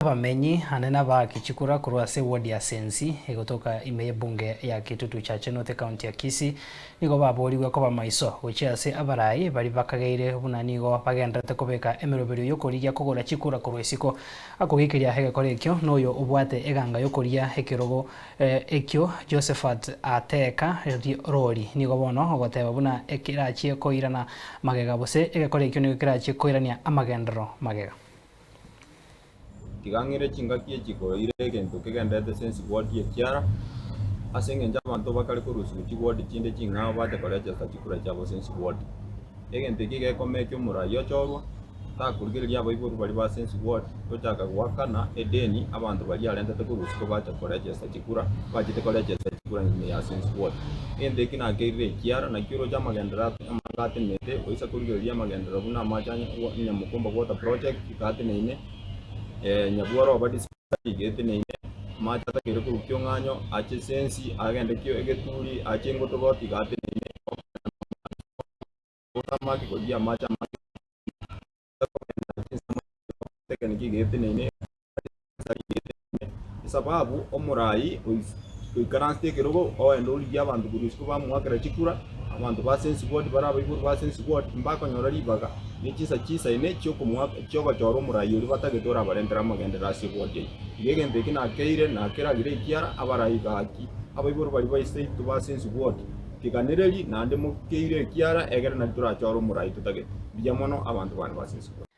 Abamenyi ane nabaaki chikura korwa ase eward ya Sensi egotoka ime y'ebunge ya Kitutu Chache North ecounty ya Kisii nigo baborigwe koba maiso gochia ase abarai baria bakageire buna nigo bagendererete kobeka emeroberio y'okorigia kogora chikura korwa isiko. Akogekeria egekora ekio noyo obwate eganga y'okoria ekerogo ekio Josephat Ateka Rori nigo bono ogoteba buna ekerachie koirana magega gose egekora ekio nigo kerachie koirania amagenderero magega. Tiga ng'ire chingaki echi koira egento kegendererete ase ward ekiara, ase eng'encho abanto bakare korusigwa chiward chinde ching'ao bache korechesta chikura chiabo ase ward. Egento eke gekoma ekio omorai ochorwa, takorigereria abaibori baria ba ase ward, tochaka goakana edeni abanto baria arentete korwa isiko bacha korechesta chikura, bachete korechesta chikura ime ya ase ward. Egento eki nakeirire ekiara, naki oroche amagenderero amange atenenete, oise korigereria amagenderero buna amache a Nyamukumba water project, iga ateneine. Nyabworoba dispensary iga eteneine, amache atakeire korwa kiong'anyo ache esensi agende kio egeturi ache engotogoti iga ateneine, otamaki korigia amache amange kogenda chinsemo technic iga eteneine, dispensary iga eteneine, esababu omorai oikaransete ekerogo ogende origie abanto korwa isiko bamoakera chikura, abanto ba sense ward bare abaibori ba sense ward mbakonyora ribaga ne chinsa chisaine chiogochora omorai oria batagete orabarentere amagenderero ase eward eyio. Igo egento eke nakeire nakeragire ekiara abarai gaki abaibori baria ba seito ba sense ward keganereri naende mokeire ekiara egere nari torachore omorai totagete. Mbuya mono abanto bane ba sense ward.